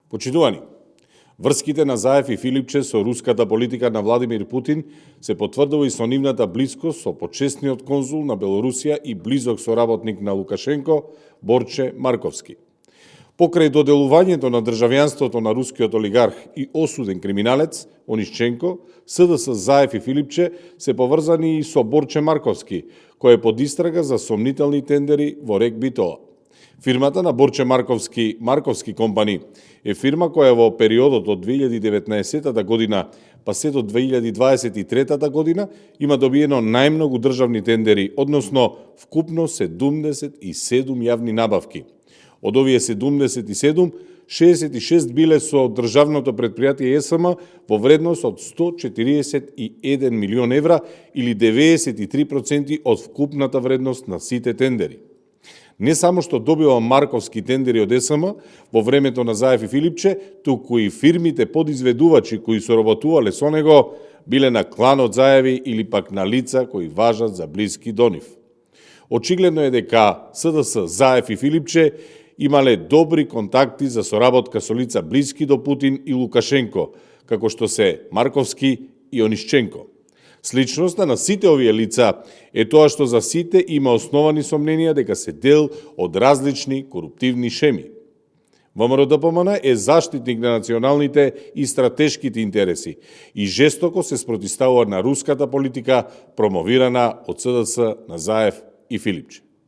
Почитувани, врските на Заев и Филипче со руската политика на Владимир Путин се потврдува и со нивната близкост со почесниот конзул на Белорусија и близок соработник на Лукашенко, Борче Марковски. Покрај доделувањето на државјанството на рускиот олигарх и осуден криминалец Онишченко, СДС Заев и Филипче се поврзани и со Борче Марковски, кој е под истрага за сомнителни тендери во РЕК Битола. Фирмата на Борче Марковски компани е фирма која во периодот од 2019 година па се до 2023 година има добиено најмногу државни тендери, односно вкупно 77 јавни набавки. Од овие 77, 66 биле со државното предпријатие ЕСМ во вредност од 141 милион евра или 93% од вкупната вредност на сите тендери. Не само што добива Марковски тендери од ЕСМ во времето на Заев и Филипче, туку и фирмите подизведувачи кои соработувале со него биле на кланот Заеви или пак на лица кои важат за блиски до нив. Очигледно е дека СДС Заев и Филипче имале добри контакти за соработка со лица блиски до Путин и Лукашенко, како што се Марковски и Онишченко. Сличноста на сите овие лица е тоа што за сите има основани сомненија дека се дел од различни коруптивни шеми. ВМРО-ДПМН е заштитник на националните и стратешките интереси и жестоко се спротивставува на руската политика промовирана од СДС на Заев и Филипче.